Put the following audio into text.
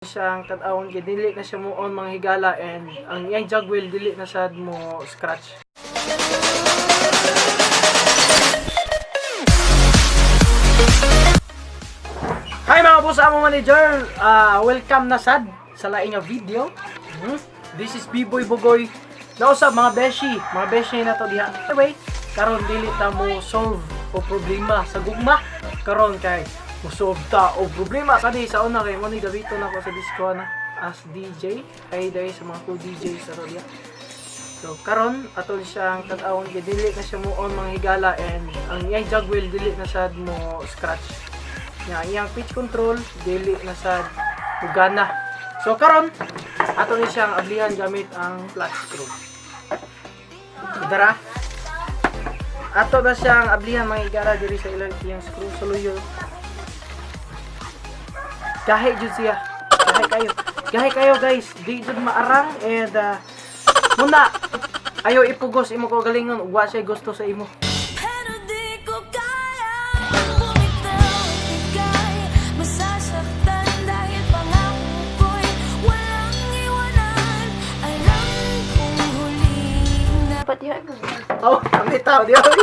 Siyang tan-awon kay dili na siya mo on, mga higala, and ang iyang jog wheel dili na sad mo scratch. Hi, mga boss, amo manager. Welcome na sad sa laing nga video. This is B-Boy Bugoy. Nausab mga beshi, mga beshi na to diha. Anyway, karon dili ta mo solve o problema sa gugma. Karon kay mo solve ta o problema kani sa una kay mo ni gabito na ko sa disco na as DJ. Ay dahil sa mga co-DJ sa to diha. So karon ato siyang tan-awon kay dili na siya mo on, mga higala, and ang iyang jog wheel dili na sad mo scratch. Nga ang iyang pitch control dili na sad mugana. So karon ato ni siyang ablihan gamit ang flat screw. So, dara. Ato na siyang ablihan, mga higala, diri sa ilang iyang screw suluyo. Gahi jud siya. Gahi kayo. Gahi kayo, guys. Di jud maarang and muna ayo ipugos imo kaugalingon ug wa siya gusto sa imo. Pero di ko kaya bumitaw at ika'y masasaktan dahil pangako ko'y walang iwanan. Alam kong huli na. Dapat yun. Oh, kami tao di oy.